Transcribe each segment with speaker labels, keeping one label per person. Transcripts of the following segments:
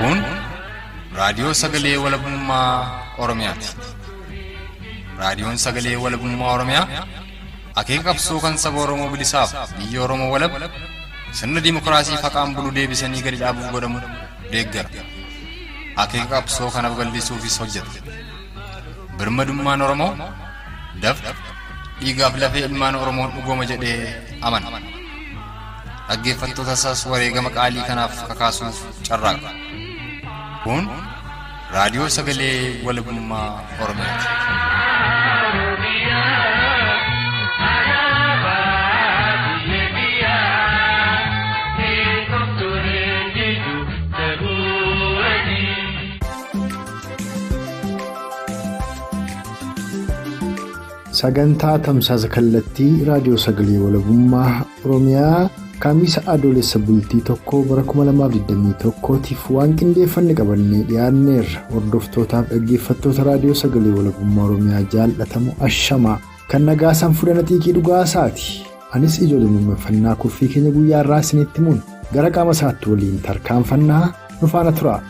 Speaker 1: Kun raadiyoo sagalee walabummaa Oromiyaati. Raadiyoon sagalee walabummaa Oromiyaa akeeka qabsoo kan saba Oromoo bilisaaf biyya Oromoo walab sirna dimookiraasii faqaan bulu deebisanii gadi dhaabuuf godhamu deeggara. Akeeka qabsoo kana babal'isuufis hojjeta. Birmadummaan Oromoo dafqa dhiigaaf lafee ilmaan Oromoon dhugooma jedhee amana. Dhaggeeffattoota isaas wareegama qaalii kanaaf kakaasuuf carraaqa. Kun raadiyoo sagalee walabummaa Oromiyaati.
Speaker 2: Sagantaa Tamsaasa Kallattii Raadiyoo Sagalee Walabummaa Oromiyaa Kamisa Adoolessa Bultii tokko bara 2021tiif waan qindeeffanne qabannee dhiyaanneerra. Hordoftootaaf dhaggeeffattoota Raadiyoo Sagalee Walabummaa Oromiyaa jaallatamu ashamaa kan nagaasaan fudhana xiiqii dhugaasaati. Anis ijoollee mummeeffannaa kurfii keenya guyyaa irraa isinitti himuun gara qaama isaatti waliin tarkaanfannaa nu faana tura.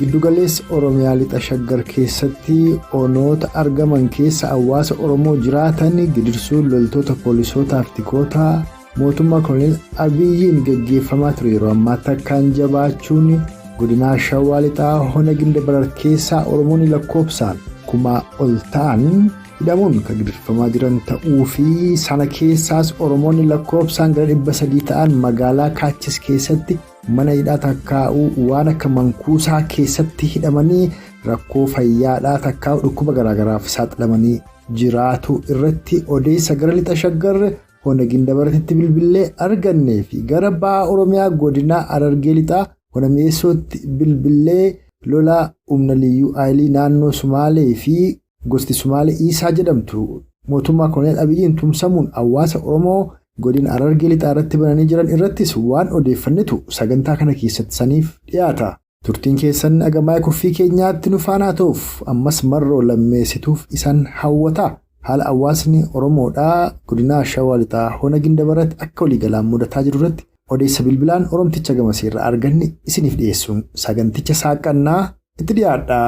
Speaker 2: Giddugaleessa Oromiyaa lixa shaggar keessatti onoota argaman keessa hawaasa Oromoo jiraatan gidirsuun loltoota poolisootaa fi tikoota mootummaa koloneel Abiyyiin gaggeeffamaa ture yeroo ammaatti akkaan jabaachuun godina Shawaa lixaa hona Gindabarar keessaa Oromoonni lakkoofsaan kumaa ol ta'an hidhamuun kan gidirfamaa jiran ta'uu fi sana keessaas Oromoonni lakkoofsaan gara 300 ta'an magaalaa Kaachis keessatti. Mana hidhaa takkaa'uu waan akka mankuusaa keessatti hidhamanii rakkoo fayyaadhaa takkaa'uu dhukkuba garaagaraaf saaxilamanii jiraatu irratti odeessa gara lixa shaggar hona Gindabaratitti bilbilee argannee fi gara ba'a Oromiyaa godina Harargee lixaa hona Mi'eessootti bilbilee lola humna liyyuu ayilii naannoo Sumaalee fi gosti Sumaalee Iisaa jedhamtu mootummaa koloneel Abiyyiin tumsamuun hawaasa Oromoo godina Harargee lixaa irratti bananii jiran irrattis waan odeeffannetu sagantaa kana keessatti saniif dhiyaata. Turtiin keessan agamaa kurfii keenyaatti nu faanaa ta'uuf ammas marroo lammeessituuf isaan hawwata. Haala hawaasni Oromoodhaa godina Shawaa lixaa hona Gindabaratti akka waliigalaan mudataa jiru irratti odeessa bilbilaan Oromticha gamasiirraa arganne isiniif dhiyeessuun saganticha saaqannaa itti dhiyaadha.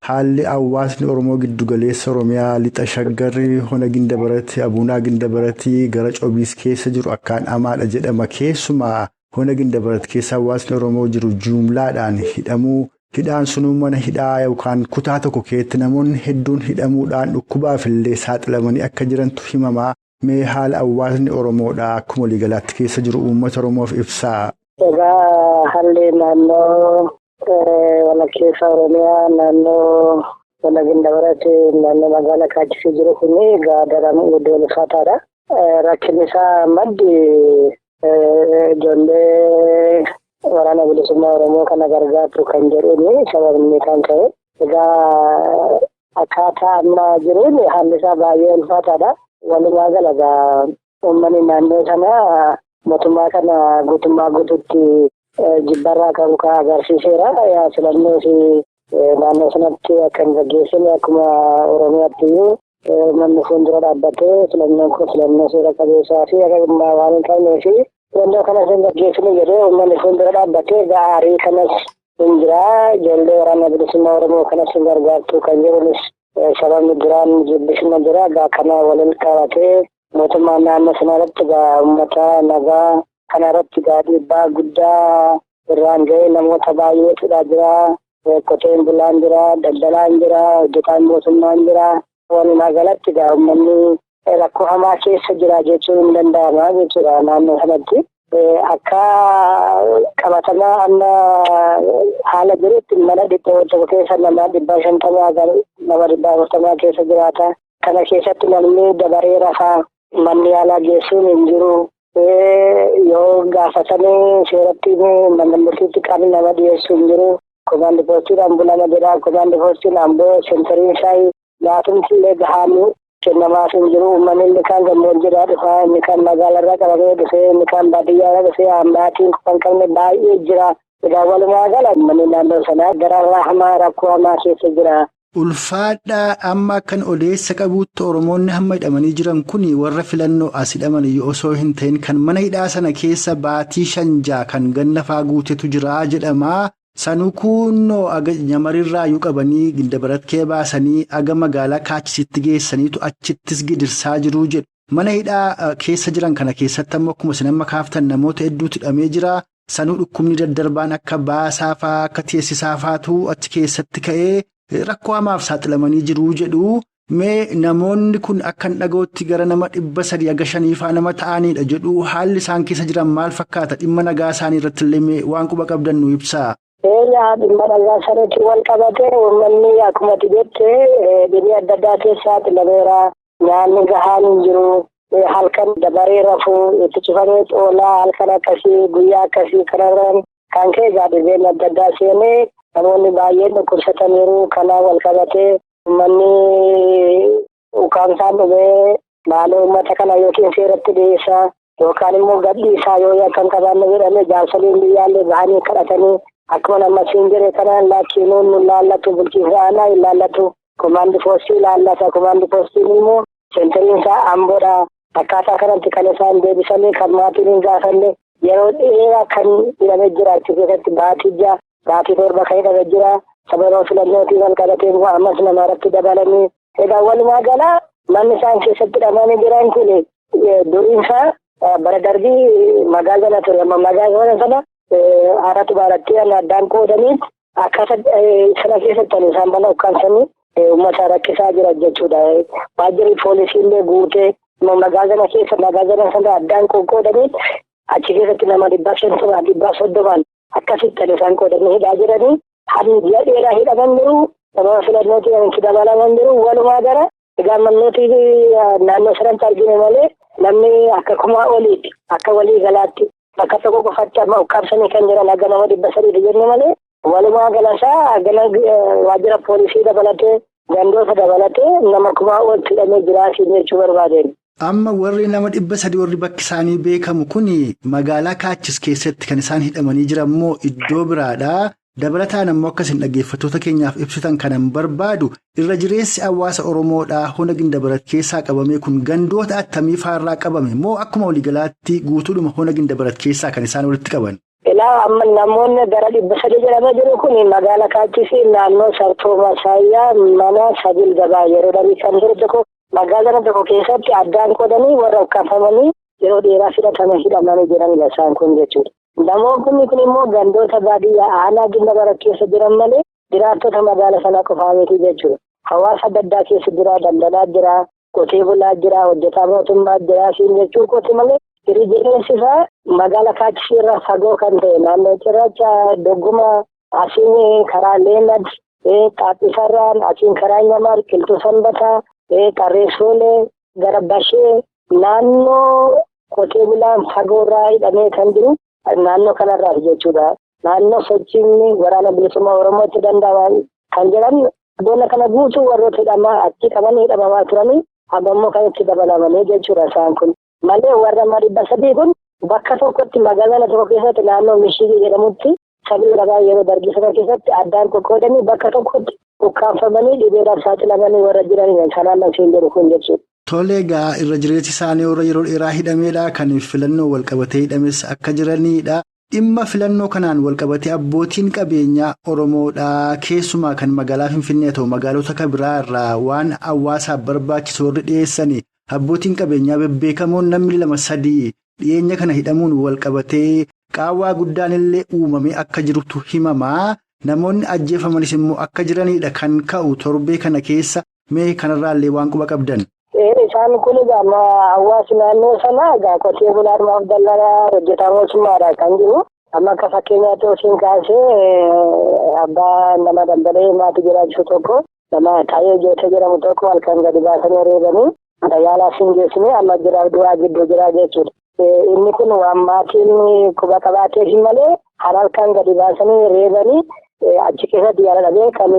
Speaker 2: Haalli hawaasni Oromoo giddugaleessa Oromiyaa lixa shaggarri hona Gindabaratti, Abuunaa Gindabaratti gara Cobiis keessa jiru akkaan hamaadha jedhama. Keessumaa hona Gindabarat keessa hawaasni Oromoo jiru jumlaadhaan hidhamuu, hidhaan sunuu mana hidhaa yookaan kutaa tokko keessatti namoonni hedduun hidhamuudhaan dhukkubaaf illee saaxilamanii akka jirantu himamaa. Mee haala hawaasni Oromoodhaa akkuma waliigalaatti keessa jiru uummata Oromoof ibsaa.
Speaker 3: Egaa haalli naannoo walakkeessa Oromiyaa naannoo hona Gindabaratti naannoo magaalaa Kaachisii jiru kun egaa daran guddoo ulfaataadha. Rakkinni isaa maddi ijoollee waraana bilisummaa Oromoo kana gargaartu kan jedhuun sababni kan ka'e. Egaa akkaataa amma jiruun haalli isaa baay'ee ulfaataadha. Walumaa gala egaa uummanni naannoo sanaa mootummaa kana guutummaa guutuutti jibbarraa qabu kan agarsiiseera. Filannoo fi naannoo sanatti akka hin gaggeessine akkuma Oromiyaatti iyyuu uummanni fuuldura dhaabbatee filannoon kun filannoo seera qabeessaa fi haqummaa waan hin qabnee fi filannoo kanas hin gaggeessine jedhee uummanni fuuldura dhaabbatee gaarii kanas hin jira. Ijoollee waraana bilisummaa Oromoo kanas hin gargaartu kan jedhunis sababni duraan jibbisuma jira. Egaa kana waliin qabatee mootummaan naannoo sanaa irratti egaa uummata nagaa kana irratti egaa dhiibbaa guddaa irraan ga'ee namoota baay'eetudha jira. Qoteen bulaan jira, daldalaan jira, hojjetaan mootummaan jira. Walumaa galatti egaa uummanni rakkoo hamaa keessa jira jechuun hin danda'ama jechuudha naannoo sanatti. Akka qabatamaa amma haala jirutti mana dhiphoo tokko keessa nama 550 nama 400 keessa jiraata. Kana keessatti namni dabaree rafaa manni yaalaa geessuun hin jiru. Yoo gaafatanii seeratti mana murtiitti qaamni nama dhiyeessu hin jiru. Komaandi poostiidhaan bulama jedha. Komaandi poostiin amboo sentariin isaa nyaatumti illee gahaanii kennamaaf hin jiru. Uummanni inni kaan gammoojjiirraa dhufaa, inni kaan magaalarraa qabamee dhufee, inni kaan baadiyyaarraa dhufee maatiin kan qabne baay'ee jira. Egaa walumaa gala manni naannoo sanaa gara hamaa rakkoo hamaa keessa jira.
Speaker 4: Ulfaadhaa amma akkan odeessa qabuutti Oromoonni hamma hidhamanii jiran kun warra filannoo as hidhaman osoo hin ta'in kan mana hidhaa sana keessa baatii 5-6 kan ganna faa guutetu jira jedhama. Sanuu kunnoo nyamarirraayyuu qabanii Gindabaratkee baasanii aga magaalaa Kaachisitti geessaniitu achittis gidirsaa jiruu jedhu. Mana hidhaa keessa jiran kana keessatti ammoo akkuma isin amma kaaftan namoota hedduutu hidhamee jira. Sanuu dhukkubni daddarbaan akka baasaa fa'aa akka teessisaa fa'aatu achi keessatti ka'ee rakkoo hamaaf saaxilamanii jiruu jedhu. Mee namoonni kun akkan dhagootti gara nama 300 haga 500 fa'aa nama ta'anidha jedhu. Haalli isaan keessa jiran maal fakkaata? Dhimma nagaa isaanii irratti illee waan quba qabdan nu ibsaa.
Speaker 3: Eeyaa dhimma nagaa sanatti wal qabatee uummanni akkuma jette dhibee adda addaa keessa saaxilameera. Nyaanni gahaan hin jiru. Halkan dabaree rafuu itti cufamee xoolaa halkan akkasii guyyaa akkasii kanarraan kan ka'e egaa dhibeen adda addaa seenee namoonni baay'een dhukkubsataniiru. Kanaan wal qabatee uummanni ukkaamsaan dhumee maaloo uummata kana yookiin seeratti dhiyeessaa yookaan immoo gadhiisaa yoo yakka hin qabaanne jedhamee jaarsoliin biyyaallee bahanii kadhatanii akkuma nama siin jedhe kanaan laakkiinuun nu laallatu bulchiinsa aanaa hin laallatu komaandi poostii laallata komaandi poostiin immoo seentariin isaa Amboodha. Akkaataa kanatti kan isaan deebisanii kan maatiin hin gaafanne yeroo dheeraa kan hidhamee jira achi keessatti baatii 6 baatii 7 kan hidhamee jira. Sababa filannootiin wal qabatee immoo ammas nama irratti dabalanii egaa walumaa galaa manni isaan keessatti hidhamanii jiran kun duriinsaa bara darbii magaazana ture. Amma magaazana sana haaratu baaratti addaan qoodanii akkaataa sana keessatti isaan mana ukkaamsanii uummata rakkisaa jira jechuudha. Waajjirri poolisii illee guutee magaazana keessa magaazana sana addaan qoqqoodanii achi keessatti nama 150 130 akkasitti isaan qoodanii hidhaa jiranii. Hammi ji'a dheeraa hidhaman jiru. Sababa filannootiin itti dabalaman jiru. Walumaa gara egaa mannooti naannoo sanatti argine malee namni akka kumaa oliitti akka walii galaatti bakka tokko qofatti amma ukkaamsanii kan jiran haga nama 300 jenne malee walumaa galasaa gala waajjira poolisii dabalatee gandoota dabalatee nama kumaa olitti hidhamee jiraasiin jechuu barbaadeen.
Speaker 4: Amma warri nama 300 warri bakki isaanii beekamu kun magaalaa Kaachis keessatti kan isaan hidhamanii jiran immoo iddoo biraadha. Dabalataan ammoo akkasiin dhaggeeffattoota keenyaaf ibsitan kanan barbaadu irra jireessi hawaasa Oromoodhaa hona Gindabarat keessaa qabame kun gandoota attamii faarraa qabame moo akkuma waliigalaatti guutuudhuma hona Gindabarat keessaa kan isaan walitti qaban?
Speaker 3: Ilaa amma namoonni gara 300 jedhamee jiru kun magaalaa Kaachisii naannoo Sartoo Masaayyaa mana Sabil Gabaa yeroo darii kan jiru tokko magaalaa tokko keessatti addaan qoodanii warra ukkaamfamanii yeroo dheeraa fudhatanii hidhamanii jiranidha isaan kun jechuudha. Namoonni kun immoo gandoota baadiyyaa aanaa Gindabarat keessa jiran malee jiraattota magaalaa sanaa qofaa miti jechuudha. Hawaasa adda addaa keessa jira, daldalaa jira, qotee bulaa jira, hojjetaa mootummaa jira, siin jechuu qote malee hirii jireensi isaa magaalaa Kaachisii irraa fagoo kan ta'e naannoo Cirracha, Dogguma, asiin karaa Leenad, Xaaphisarraan, asiin karaa Nyamaar, Qilxuu Sanbataa, Qarreessoolee, gara Bashee naannoo qotee bulaan fagoo irraa hidhamee kan jiru naannoo kanarraa jechuudha. Naannoo sochiin waraana bilisummaa Oromootti danda'aman kan jedhan boona kana guutuu warroota hidhamaa achi qaban hidhamamaa turanii amma immoo kan itti dabalamanii jechuudha isaan kun. Malee warra amma 300 kun bakka tokkotti magaalaa tokko keessatti naannoo Mishigii jedhamutti Sabil Gabaa yeroo dargii sana keessatti addaan qoqqoodanii bakka tokkotti ukkaamfamanii dhibeedhaaf saaxilamanii warra jiranidha. Sanaan asiin jedhu kun jechuudha.
Speaker 4: Tole egaa irra jireessi isaanii warra yeroo dheeraa hidhameedha. Kan filannoo walqabatee hidhames akka jiranidha. Dhimma filannoo kanaan walqabatee abbootiin qabeenyaa Oromoodha. Keessumaa kan magaalaa Finfinnee ta'u magaalota kan biraa irraa waan hawaasaaf barbaachisu warri dhiyeessani. Abbootiin qabeenyaa bebbeekamoon namni 2-3 dhiyeenya kana hidhamuun walqabatee qaawwaa guddaan illee uumamee akka jirutu himamaa. Namoonni ajjeefamanis immoo akka jiranidha kan ka'u torbee kana keessa mee kanarraallee waan quba qabdan.
Speaker 3: Isaan kun egaa hawaasni naannoo sanaa egaa qotee bulaadhumaaf daldalaa hojjetaa mootummaadha kan jiru. Amma akka fakkeenyaatti osiin kaasee abbaa nama daldalee maatii jiraachisu tokko nama Taayee Jootee jedhamu tokko halkan gadi baasanii reebanii yaalaaf hin geessine amma jiraaf du'aa gidduu jira jechuudha. Inni kun waan maatiin quba qabaateef malee halkan gadi baasanii reebanii achi keessatti yaala dhabee kan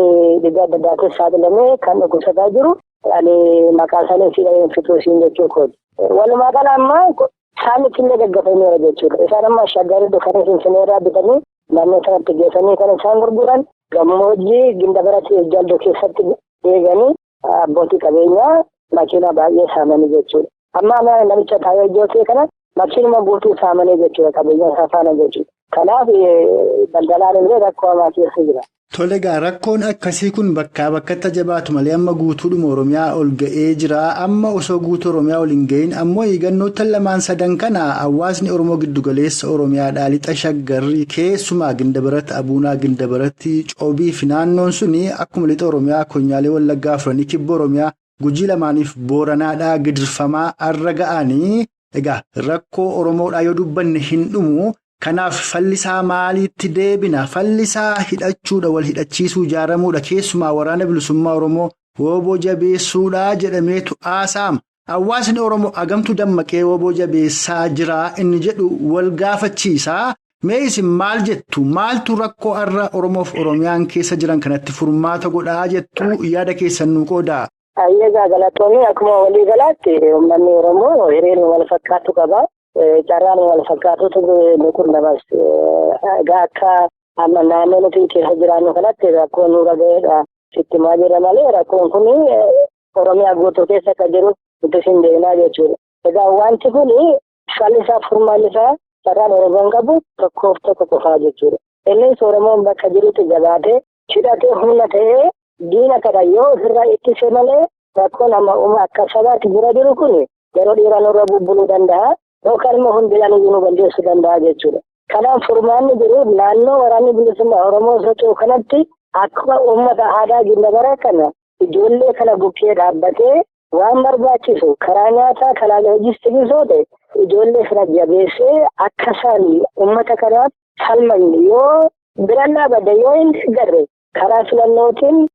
Speaker 3: dhibee adda addaa keessa saaxilamee kan dhukkubsataa jiru. Ani maqaa isaanii fi fituusiin jechuu kooti. Walumaa gala amma isaan ittiin gaggeeffameera jechuudha. Isaan amma shaggarii dhufanii Finfinnee irraa bitanii Naannoo sanatti geessanii kan isaan gurguran gammoojjii Gindabaratti Jalduu keessatti eeganii abbootii qabeenyaa makiinaa baay'ee saamanii jechuudha. Amma namicha Taayee Joosee kana makiinuma guutuu saamanii jechuudha qabeenya isaa faana jechuudha. Kanaaf daldalaan illee rakkoo hamaa keessa jira.
Speaker 4: Tole egaa rakkoon akkasii kun bakkaa bakkatti jabaatu malee amma guutuudhuma Oromiyaa ol ga'ee jira. Amma osoo guutuu Oromiyaa ol hin ga'iin ammoo eegannoota lamaan sadan kana hawaasni Oromoo giddugaleessa Oromiyaadhaa lixa shaggarri keessumaa Gindabaratti Abuunaa Gindabaratti Coobii fi naannoon suni akkuma lixa Oromiyaa konyaalee Wallaggaa afuranii kibba Oromiyaa Gujii lamaaniif Booranaadhaa gidirfamaa har'a ga'anii egaa rakkoo Oromoodhaa yoo dubbanne hin dhumu. Kanaaf fallisaa maaliitti deebina? Fallisaa hidhachuudha, wal hidhachiisuu, ijaaramuudha. Keessumaa waraana bilisummaa Oromoo wooboo jabeessuudha jedhameetu haasa'ama. Hawaasni Oromoo hagamtu dammaqee wooboo jabeessaa jira inni jedhu wal gaafachiisa. Mee isin maal jettu? Maaltu rakkoo har'a Oromoof Oromiyaan keessa jiran kanatti furmaata godhaa jettu yaada keessan nuu qoodaa?
Speaker 3: Egaa galatoomii akkuma walii galaatti uummanni Oromoo hireen wal fakkaatu qaba. Carraan wal fakkaatutu nu qunnamas. Egaa akka amma naannoo nuti keessa jiraannu kanatti rakkoon nurra ga'eedha. Sitti himaa jirra malee rakkoon kun Oromiyaa guutuu keessa akka jiru nuti hin beeknaa jechuudha. Egaa wanti kun falli isaa furmaanni isaa carraan Oromoon qabu tokkoof tokko qofaa jechuudha. Innis Oromoon bakka jirutti jabaatee hidhatee humna ta'ee diina kana yoo ofirraa ittise malee rakkoon amma uuma akka sabaatti bira jiru kun yeroo dheeraa nurra bubbuluu danda'a. Yookaan immoo hundeedhaan iyyuu nu balleessuu danda'a jechuudha. Kanaaf furmaanni jiru naannoo waraanni bilisummaa Oromoo socho'u kanatti akkuma uummata aadaa Gindabara kana ijoollee kana bukkee dhaabbatee waan barbaachisu karaa nyaataa karaa loojistikiis yoo ta'e ijoollee kana jabeessee akka isaan uummata kanaaf falman yoo biraan dhaabate yoo hin deeggarre karaa filannootiin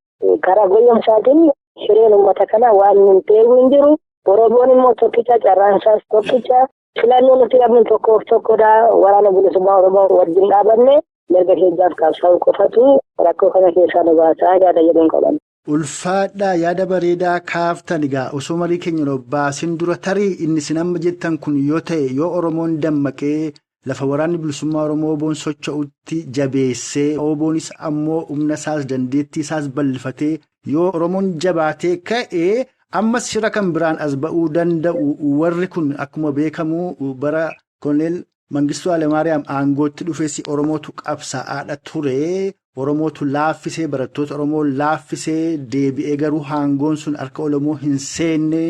Speaker 3: karaa goyyomsaatiin hireen uummata kanaa waan hin ta'eef hin jiru. Oromoon immoo tokkicha carraan isaas tokkicha. Filannoo nuti qabnu tokkoof tokkodha. Waraana bilisummaa Oromoo wajjin dhaabanne mirga keenyaaf qabsaa'uu qofatu rakkoo kana keessaa nu baasaa yaada jedhuun qaban.
Speaker 4: Ulfaadhaa yaada bareedaa kaaftan egaa osoo marii keenya baasin dura tarii inni isin amma jettan kun yoo ta'e yoo Oromoon dammaqee lafa waraanni bilisummaa Oromoo Oboon socho'utti jabeessee Oboonis ammoo humna isaas dandeettii isaas bal'ifatee yoo Oromoon jabaatee ka'ee. Ammas shira kan biraan as ba'uu danda'u warri kun akkuma beekamu bara Koloneel Mangistuu Hayilamaariyaam aangootti dhufes Oromootu qabsaa'aadha ture. Oromootu laaffisee barattoota Oromoo laaffisee deebi'ee garuu aangoon sun harka Oromoo hin seenne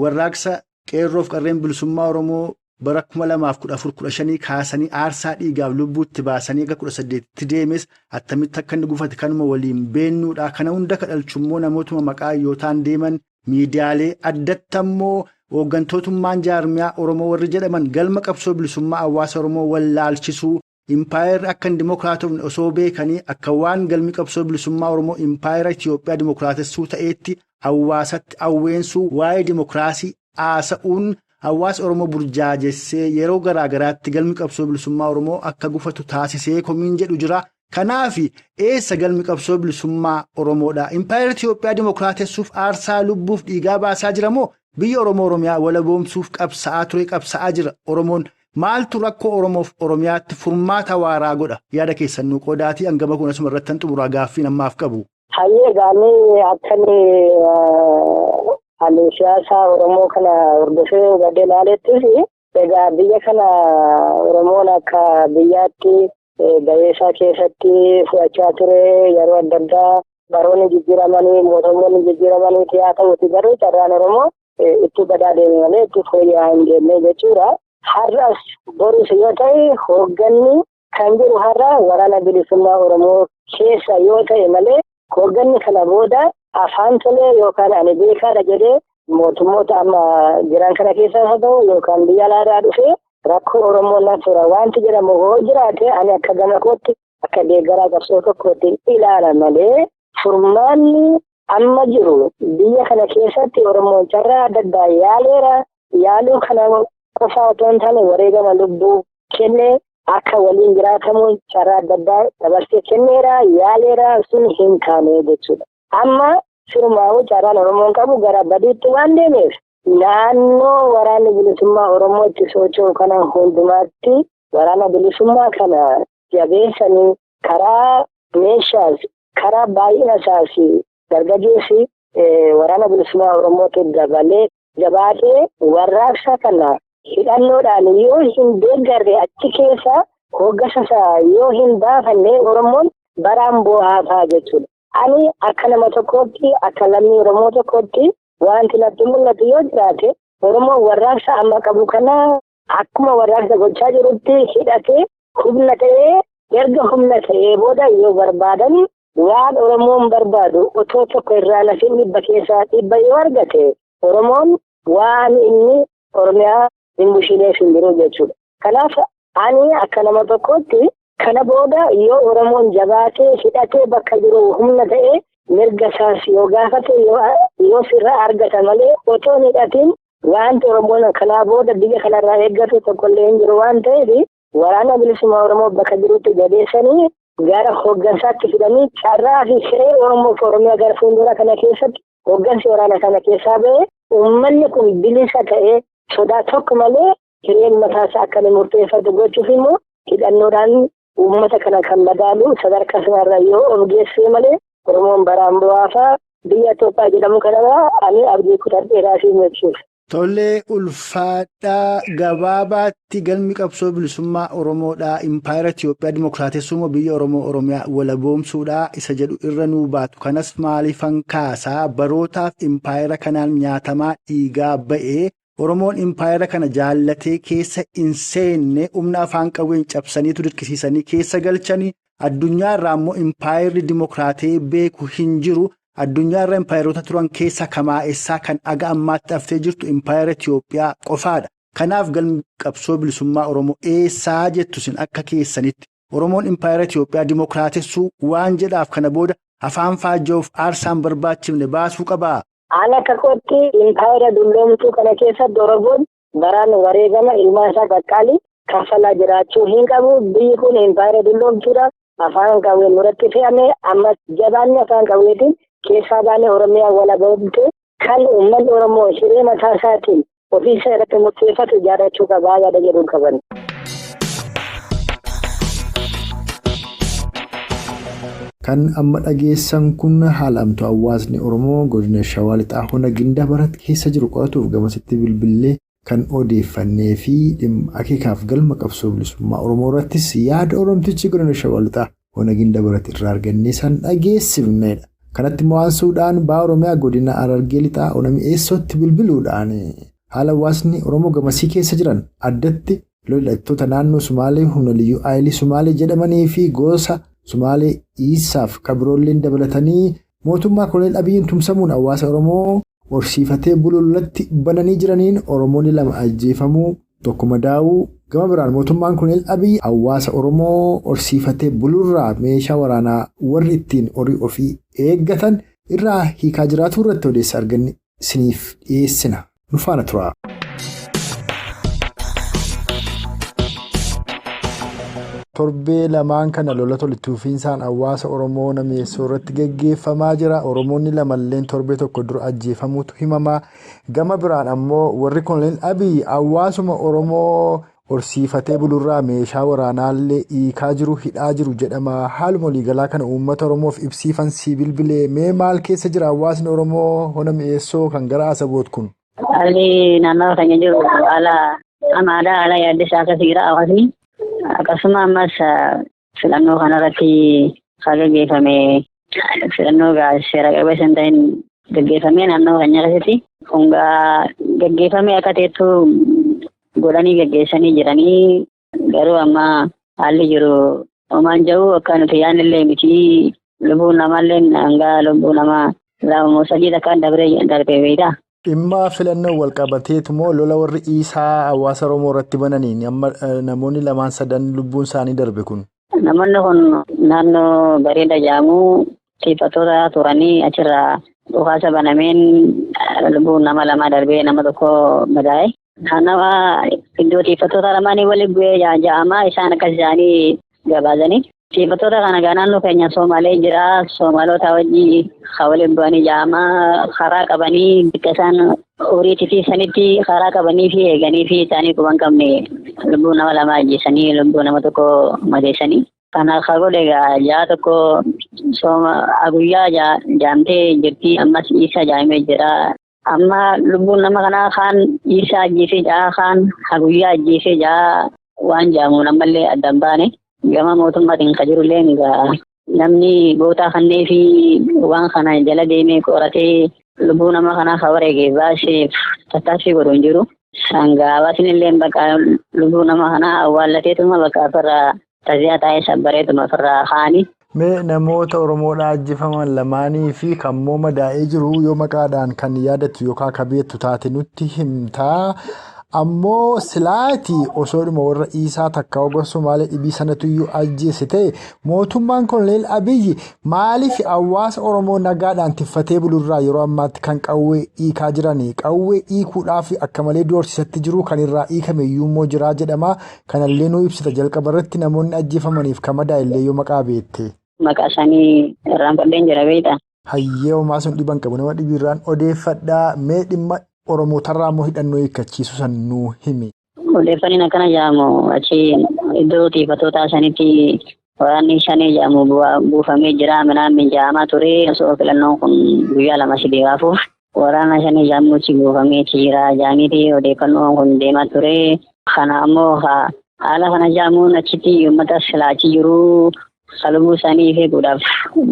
Speaker 4: warraaqsa qeerroof qarreen bilisummaa Oromoo bara 2014-15 kaasanii aarsaa dhiigaaf lubbuutti baasanii aga 18tti deemes attamitti akka inni gufate kanuma waliin beennuudha. Kana hunda kadhalchummoo namootuma maqaa yoo ta'an deeman. Miidiyaalee addatti ammoo hooggantootummaan jaarmiyaa Oromoo warri jedhaman galma qabsoo bilisummaa hawaasa Oromoo wallaalchisuu impaayerri akka hin dimookiraatofne osoo beekanii akka waan galmi qabsoo bilisummaa Oromoo impaayera Itiyoophiyaa dimookiraatessuu ta'eetti hawaasatti hawweensuu waa'ee dimookiraasii haasa'uun hawaasa Oromoo burjaajessee yeroo garaagaraatti galmi qabsoo bilisummaa Oromoo akka gufatu taasisee komiin jedhu jira. Kanaaf eessa galmi qabsoo bilisummaa Oromoodha? Impaayera Itiyoophiyaa dimookiraatessuuf aarsaa lubbuuf dhiigaa baasaa jira moo biyya Oromoo Oromiyaa walaboomsuuf qabsaa'aa ture qabsaa'aa jira? Oromoon maaltu rakkoo Oromoof Oromiyaatti furmaata waaraa godha? Yaada keessan nuu qoodaatii hangama kun asuma irratti xumuraa gaaffii ammaaf qabu.
Speaker 3: Hayyee gaanii akkanii haalli siyaasaa Oromoo kana hordofee hubadhee ilaaleettis egaa biyya kana Oromoon akka biyyaatti. Gaheesaa keessatti fudhachaa ture yeroo adda addaa baroonni jijjiiramanii mootummoonni jijjiiramanii haa ta'uuti garuu carraan Oromoo itti badaa deeme malee itti fooyya'aa hin deemne jechuudha. Har'as borus yoo ta'e hoogganni kan jiru har'a waraana bilisummaa Oromoo keessa yoo ta'e malee hoogganni kana booda afaan tolee yookaan ani beekaadha jedhee mootummoota amma jiran kana keessa haa ta'u yookaan biyya alaarraa dhufee rakkoo Oromoo na fura wanti jedhamu hoo jiraate ani akka gama kootti akka deeggaraa qabsoo tokkootti ilaala malee furmaanni amma jiru biyya kana keessatti Oromoon carraa adda addaa yaaleera. Yaaluu kana qofaa otoo hin taane wareegama lubbuu kennee akka waliin jiraatamu carraa adda addaa dabarsee kenneera yaaleera sun hin taane jechuudha. Amma sirumaa'uu carraan Oromoon qabu gara badiitti waan deemeef naannoo waraanni bilisummaa Oromoo itti socho'u kana hundumaatti waraana bilisummaa kana jabeessanii karaa meeshaas karaa baay'ina isaas dargaggeessi waraana bilisummaa Oromootti dabalee jabaatee warraaqsa kana hidhannoodhaan yoo hin deeggarre achi keessa hoggansa isaa yoo hin baafanne Oromoon baraan bu'aa jechuudha. Ani akka nama tokkootti akka lammii Oromoo tokkootti wanti natti mul'atu yoo jiraate Oromoon warraaqsa amma qabu kana akkuma warraaqsa gochaa jirutti hidhatee humna ta'ee erga humna ta'ee booda yoo barbaadan waan Oromoon barbaadu otoo tokko irraa lafin 100 keessaa 100 yoo argate Oromoon waan inni Oromiyaa hin bushineef hin jiru jechuudha. Kanaaf ani akka nama tokkootti kana booda yoo Oromoon jabaatee hidhatee bakka jiru humna ta'ee mirga isaas yoo gaafate yoo sirraa argata malee otoo hin hidhatiin wanti Oromoon kanaa booda biyya kanarraa eeggatu tokkollee hin jiru waan ta'eef waraana bilisummaa Oromoo bakka jirutti jabeessanii gara hoggansaatti fidanii carraa fi hiree Oromoo fi Oromiyaa gara fuuldura kana keessatti hoggansi waraana kana keessaa ba'ee uummanni kun bilisa ta'ee sodaa tokko malee hireen mataasaa akka inni murteeffatu gochuuf immoo hidhannoodhaan uummata kana kan madaalu sadarkaa sanarra yoo of geessee malee Oromoon baraan bu'aafaa biyya Itoophiyaa jedhamu kanarraa ani abdii kutadheeraa fi jechuudha.
Speaker 4: Tollee ulfaadhaa gabaabaatti galmi qabsoo bilisummaa Oromoodhaa impaayera Itiyoophiyaa Dimookiraatessummaa biyya Oromoo Oromiyaa walaboomsuudhaa isa jedhu irra nuu baatu. Kanas maaliifan kaasaa barootaaf impaayera kanaan nyaatamaa dhiigaa ba'ee Oromoon impaayera kana jaallatee keessa hin seenne humna afaan qawween cabsaniitu dirqisiisanii keessa galchanii addunyaa irraa immoo impaayerri dimookiraatee beeku hin jiru. Addunyaa irra impaayeroota turan keessa kamaa'essaa kan aga ammaatti haftee jirtu impaayera Itiyoophiyaa qofaadha. Kanaaf galmi qabsoo bilisummaa Oromoo eessaa jettu sin akka keessanitti Oromoon impaayera Itiyoophiyaa dimookiraatessuu waan jedhaaf kana booda afaan faajja'uuf aarsaan barbaachifne baasuu qabaa.
Speaker 3: Haala akka kootti impaayera dulloomtuu kana keessatti Oromoon baraan wareegama ilmaan isaa qaqqaalii kaffalaa jiraachuu hin qabu. Biyyi kun impaayera dulloomtuudha. Afaan qawween nurratti fe'ame amma jabaanni afaan qawweetiin keessaa baanee Oromiyaa walaboomte kan uummanni Oromoo hiree mataa isaatiin ofiisa irratti murteeffatu ijaarrachuu qabaa yaada jedhuun qaban.
Speaker 2: Kan amma dhageessan kun haala amtuu hawaasni Oromoo godina Shawaa Lixaa Hona Gindabarat keessa jiru qoratuuf gamasitti bilbilee kan odeeffannee fi dhimma akeekaaf galma qabsoo bilisummaa Oromoo irrattis yaada Oromtichi godina Shawaa Lixaa Hona Gindabarat irraa argannee san dhageessifnedha. Kanatti mo'ansuudhaan ba'a Oromiyaa godina Harargee Lixaa Ona Mi'eessootti bilbiluudhaan haala hawaasni Oromoo gamasii keessa jiran addatti loltoota naannoo Sumaalee humna liyyuu Ayilii Sumaalee jedhamanii fi gosa Sumaalee Isaaf kabiroolleen dabalatanii mootummaa Koloneel Abiyyiin tumsamuun hawaasa Oromoo horsiifatee buluulatti bananii jiraniin Oromoonni 2 ajjeefamuu 1 madaa'uu gama biraan mootummaan Koloneel Abiyyi hawaasa Oromoo horsiifatee buluurraa meeshaa waraanaa warri ittiin horii ofii eeggatan irraa hiikaa jiraatu irratti odeessa arganne isiniif dhiyeessina. Nu faana tura. Torbee lamaan kana lola walitti fufiinsaan hawaasa Oromoo Mi'eessoo irratti geggeeffamaa jira. Oromoonni lamalleen torbee tokko dura ajjeefamuutu himamaa. Gama biraan ammoo warri Koloneel Abiyyi hawaasuma Oromoo horsiifatee bulurraa meeshaa waraanaallee hiikaa jiru hidhaa jiru jedhama. Haaluma waliigalaa kana uummata Oromoof ibsiifan si bilbilee mee maal keessa jira hawaasni Oromoo Hona Mi'eessoo kan gara Asaboot kun?
Speaker 5: Haalli naannoo keenya jiru haala hamaadha. Haala yaaddisaa akkasii jira hawaasni. Akkasuma ammas filannoo kanarratti kan gaggeeffame filannoo seera qabeessa hin ta'in gaggeeffame naannoo keenya keessatti hungaa gaggeeffame akka ta'etu godhanii gaggeessanii jiranii garuu amma haalli jiru homaan jiru akka nuti yaadnellee miti lubbuun namaallee hanga lubbuu namaa 2 3 akkaan darbee beektaa.
Speaker 2: Dhimma filannoo wal qabateetu moo lola warri Isaa hawaasa Oromoo irratti bananiin amma namoonni 2 3 lubbuun isaanii darbe kun?
Speaker 5: Namoonni kun naannoo bareeda jedhamu tiifattoota turanii achirraa dhukaasa banameen lubbuun nama 2 darbee nama 1 madaa'e. Naannawa iddoo tiifattoota lamaanii waliin bu'ee ja'amaa isaan akkas jedhanii gabaasanii. Tiifattoota kana naannoo keenya Somaalee jira. Somaalota wajjin waliin bu'anii ja'amaa karaa qabanii bakka isaan horii titiisanitti karaa qabanii fi eeganii fi isaanii quban qabne lubbuu nama 2 ajjeesanii lubbuu nama 1 madeessanii. Kana akka godhe egaa ja'a tokko sooma guyyaa jaamtee jirti ammas isa jaamee jira. Amma lubbuun nama kanaa kaan isa ajjeesee ja'a kaan haguyyaa ajjeesee ja'a waan jaamuun ammallee adda hin baane. Gama mootummaatiin kan jirullee egaa namni gootaa kannee fi waan kana jala deemee qoratee lubbuu nama kanaa kan wareegee baaseef tattaaffii godhu hin jiru. Sangaa hawaasni illee bakka lubbuu nama kanaa awwaallateetuma bakka ofirraa taziyaa taa'ee sabbareetuma ofirraa kaa'ani.
Speaker 2: Mee namoota Oromoodhaa ajjeefaman lamaanii fi kan immoo madaa'ee jiru yoo maqaadhaan kan yaadattu yookaan kan beektu taate nutti himtaa. Ammoo silaatii osoodhuma warra Isaa takka gosa Somaalee dhibii sanatu iyyuu ajjeese ta'e mootummaan Koloneel Abiyyi maaliif hawaasa Oromoo nagaadhaan tiffatee bulurraa yeroo ammaatti kan qawwee hiikaa jiranii? Qawwee hiikuudhaaf akka malee doorsisatti jiru kan irraa hiikame iyyuu immoo jiraa jedhama. Kanallee nuu ibsita jalqaba irratti namoonni ajjeefamaniif kan madaa'e yoo maqaa beekte.
Speaker 5: Maqaa isaanii irraanfadheen jira beektaa?
Speaker 2: Hayyee homaa sun dhiban qabu nama dhibiirraan odeeffadhaa mee dhimma Oromootarraa immoo hidhannoo hiikkachiisu san nuu himi.
Speaker 5: Odeeffanniin akkana jedhamu achi iddoo tiifattoota sanitti waraanni shanee jedhamu buufamee jira minaan mijaa'amaa ture osoo filannoon kun guyyaa lama sadii haafuuf waraana shanee jedhamu achi buufamee jira jedhaniiti odeeffannoon kun deemaa ture. Kana ammoo haala kana jedhamuun achitti uummata silaa achi jiru lubbuu isaanii eeguudhaaf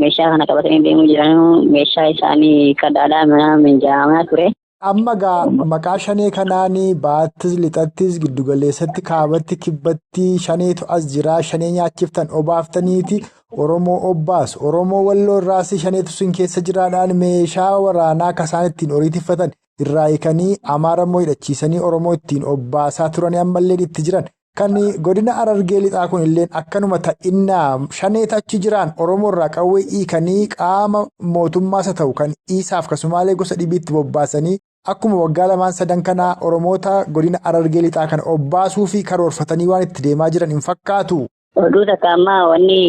Speaker 5: meeshaa kana qabatanii deemuu jiran meeshaa isaanii kadhaadhaa minaan mijaa'amaa ture.
Speaker 2: Amma gaa maqaa shanee kanaanii baattis lixattis giddugaleessatti kaabatti kibbatti shaneetu as jira shanee nyaachiftan obaaftaniiti Oromoo obbaas Oromoo walloo irraas shaneetu sun keessa jiraadhaan meeshaa waraanaa akka isaan ittiin horii tiffatan irraa hiikanii Amaara immoo hidhachiisanii Oromoo ittiin obbaasaa turanii ammallee itti jiran. Kan godina Harargee lixaa kun illee akkanuma ta'innaa shaneet achi jiraan Oromoo irraa qawwee hiikanii qaama mootummaas haa ta'u kan Isaaf akkasumallee gosa dhibiitti bobbaasanii akkuma waggaa lamaan sadan kanaa Oromoota godina Harargee lixaa kana obbaasuu fi karoorfatanii waan itti deemaa jiran hin fakkaatu.
Speaker 5: Oduu takka ammaa wanni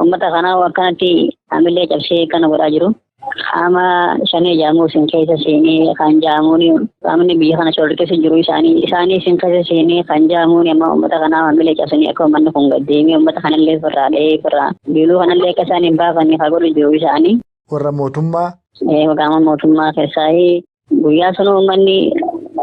Speaker 5: uummata kanaa akkanatti amillee cabsee kana godhaa jiru. Qaama shanee jedhamu isin keessa seenee kan jedhamuun qaamni biyya kana shororkeessa jiru isaanii isin keessa seenee kan jedhamuun amma uummata kanaa amillee cabsanii akka uummanni kun gad deemee uummata kanallee ofirraa dhahee ofirraa biiluu kanallee akka isaan hin baafanne kan godhu jiru isaanii.
Speaker 2: Warra mootummaa.
Speaker 5: Qaama mootummaa keessaa guyyaa sun uummanni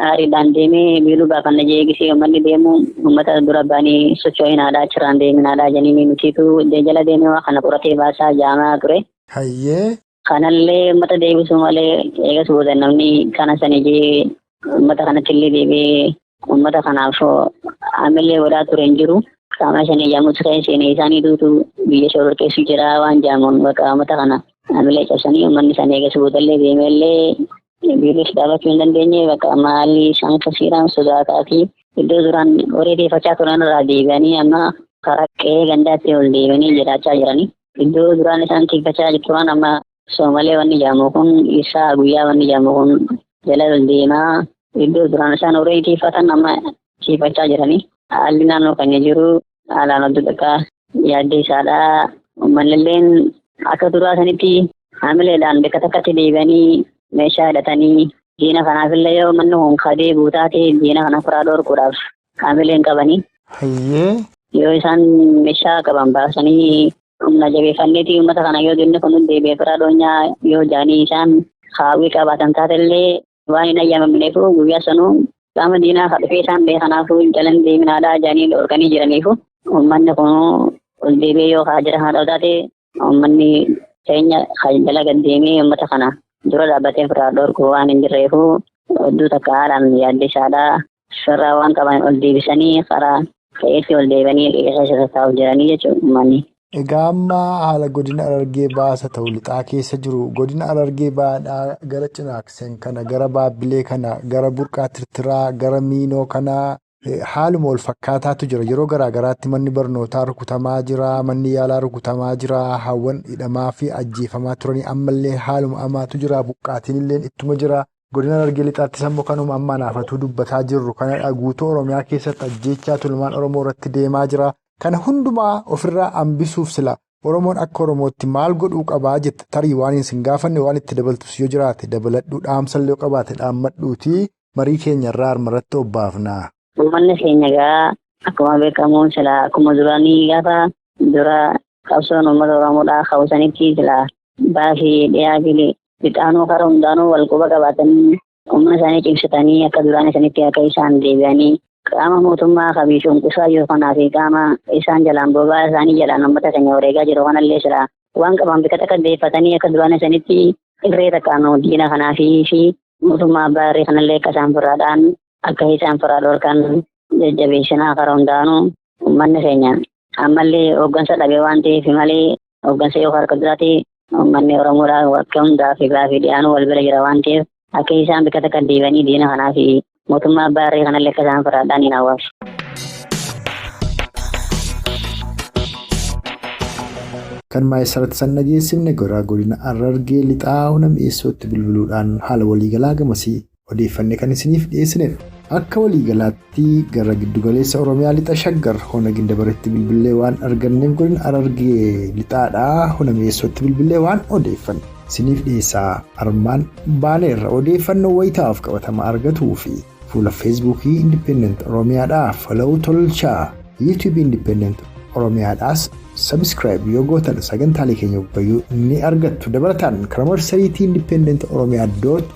Speaker 5: aariidhaan deemee biiluu baafanna jeegisee uummanni deemu uummata dura ba'anii socho'in aadaa achirraan deemin aadaa jennee nutiitu jala deemee waa kana qoratee baasaa jaamaa ture.
Speaker 2: Hayyee.
Speaker 5: Kanallee uummata deebisuu malee eegas booda namni kana sana jee uummata kanatti illee deebi'ee uummata kanaaf amillee godhaa ture hin jiru. Qaama shanii jaamutu ta'e seenee isaanii duutu biyya shororkeessu jira waan jaamuun bakka uummata kana amillee cabsanii uummanni isaanii eegas boodallee deemeellee biiruus dhaabachuu hin dandeenye bakka maalli isaan kasiiraan sodaataa fi iddoo duraan horii deeffachaa turan irraa deebi'anii amma karaa qe'ee gandaatti ol deebi'anii jiraachaa jiranii. Iddoo duraan isaan tiiffachaa turan amma Soomalee wanni jedhamu kun isaa guyyaa wanni jedhamu kun jala ol deemaa iddoo duraan isaan horii tiiffatan amma tiiffachaa jiranii. Haalli naannoo keenya jiru haalaan adda xiqqaa yaaddee isaadhaa. Uummanni illeen akka duraa sanitti hamileedhaan bakka takkatti deebi'anii meeshaa hidhatanii diina kanaafillee yoo manni kun kadee guutaa ta'e diina kana ofirraa dhorkuudhaaf hamileen qabanii.
Speaker 2: Hayyee.
Speaker 5: Yoo isaan meeshaa qaban baasanii humna jabeeffanneeti uummata kana yoo dinni kun deebi'ee ofirraa dhoonyaa yoo jaanii isaan haawwii qabaatan taatellee waan hin ayyamamneef guyyaa sanuu qaama diinaa kan dhufee isaan beekanaafuu jalan deeminaadhaa jaanii dhorkanii jiraniifu uummanni kun ol deebi'ee yoo jira kana taate uummanni keenya jala gad deemee uummata kana dura dhaabbatee ofirraa dhorku waan hin jirreefu odduu takka haalaan yaadde isaadhaa sirraa waan qaban ol deebisanii karaa ta'etti ol deebi'anii keessa taa'uuf jiranii jechuudha uummanni.
Speaker 2: Egaa amma haala godina Harargee baasa ta'u lixaa keessa jiru godina Harargee baadhaa gara Cinaakseen kana gara Baabbilee kana gara Burqaa Tirtiraa gara Miinoo kana haaluma wal fakkaataatu jira. Yeroo garaa garaatti manni barnootaa rukutamaa jira, manni yaalaa rukutamaa jira, hawwan hidhamaa fi ajjeefamaa turanii ammallee haaluma amaatu jira, buqqaatiin illee ittuma jira. Godina Harargee lixaattis ammoo kanuma amma naafatuu dubbataa jirru kanadha. Guutuu Oromiyaa keessatti ajjeechaa tulmaan Oromoo irratti deemaa jira. Kana hundumaa ofirraa hambisuuf sila Oromoon akka Oromootti maal godhuu qabaa jetta tarii waan isin gaafanne waan itti dabaltus yoo jiraate dabaladhuu dhaamsallee yoo qabaate dhaammadhuuti marii keenya irraa harmarratti obbaafna.
Speaker 5: Uummanni keenya egaa akkuma beekamu sila akkuma duraanii gaafa Dura qabsoon uummata Oromoodhaa hawwasanitti silaa baasii dhiyaa fi lixaanuu karaa hundaanuu wal quba qabaatanii humna isaanii cimsatanii akka duraan isaanitti akka isaan deebi'anii qaama mootummaa kabiisuun qusaa jiru kanaa fi qaama isaan jalaan bobaa isaanii jalaan uummata keenya wareegaa jiru kanallee silaa waan qaban bika takka deeffatanii akka duraan isaanitti irree takkaan diina kanaa fi mootummaa abbaa irree kanallee akka isaan firaadhaan akka isaan firaa dhorkan jajjabeessinaa karaa hundaanuu uummanni keenya ammallee hooggansa dhabee waan ta'eef malee hooggansa yoo harka duraati uummanni Oromoodhaa bakka hundaa fi baafii dhiyaanuu wal bira jira waan ta'eef akka isaan bika takka deebi'anii diina kanaa fi mootummaa abbaa irree kanallee akka isaan firaadhaan hin hawwaaf.
Speaker 2: Kan maayisarratti san dhageessifne goraa godina Harargee lixaa hona mi'eessootti bilbiluudhaan haala waliigalaa gamasii odeeffanne kan isiniif dhiyeessinedha. Akka waliigalaatti gara giddugaleessa Oromiyaa lixa shaggar hona gindabaretti bilbilee waan arganneef godina Harargee lixaadhaa hona mi'eessootti bilbilee waan odeeffanne isiniif dhiyeessaa armaan baaneerra odeeffannoo wayitaaf qabatama argatuu fi fuula feesbuukii Independent Oromiyaadhaa follow tolchaa yuutuubii Independent Oromiyaadhaas subscribe yoo gootan sagantaalee keenya bayyuu ni argattu. Dabalataan karaa marsariitii Independent Oromiyaa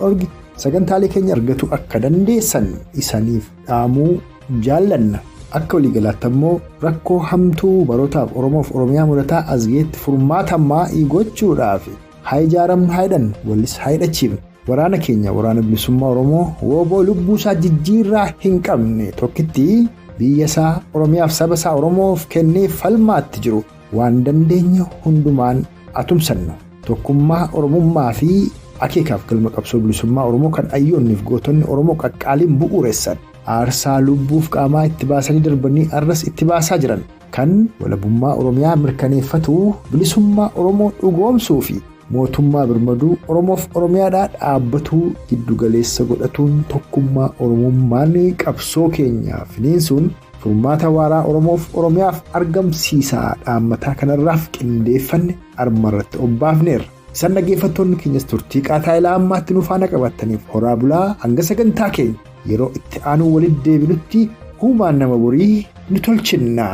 Speaker 2: .org sagantaalee keenya argatu akka dandeessan isaniif dhaamuu jaallanna. Akka waliigalaatti ammoo rakkoo hamtuu barootaaf Oromoof Oromiyaa mudataa as geetti furmaata maa'ii gochuudhaaf haa ijaaramnu, haa hidhannu, walis haa hidhachiifnu. Waraana keenya waraana bilisummaa Oromoo wooboo lubbuusaa jijjiirraa hin qabne tokkitti biyya isaa Oromiyaaf saba isaa Oromoof kennee falmaatti jiru waan dandeenye hundumaan atumsanna. Tokkummaa Oromummaa fi akeekaaf galma qabsoo bilisummaa Oromoo kan ayyoonniif gootonni Oromoo qaqqaaliin bu'uuressan aarsaa lubbuuf qaamaa itti baasanii darbanii arras itti baasaa jiran kan walabummaa Oromiyaa mirkaneeffatu bilisummaa Oromoo dhugoomsuu fi mootummaa birmaduu Oromoof Oromiyaadhaa dhaabbatuu giddugaleessa godhatuun tokkummaa Oromummaan qabsoo keenya finiinsuun furmaata waaraa Oromoof Oromiyaaf argamsiisaa dhaammataa kanarraaf qindeeffanne armarratti obbaafneerra. Isaan dhaggeeffattoonni keenyas turtii qaataa ilaa ammaatti nu faana qabataniif horaa bulaa hanga sagantaa keenya yeroo itti aanuu walitti deebinutti huumaan nama borii ni tolchinna.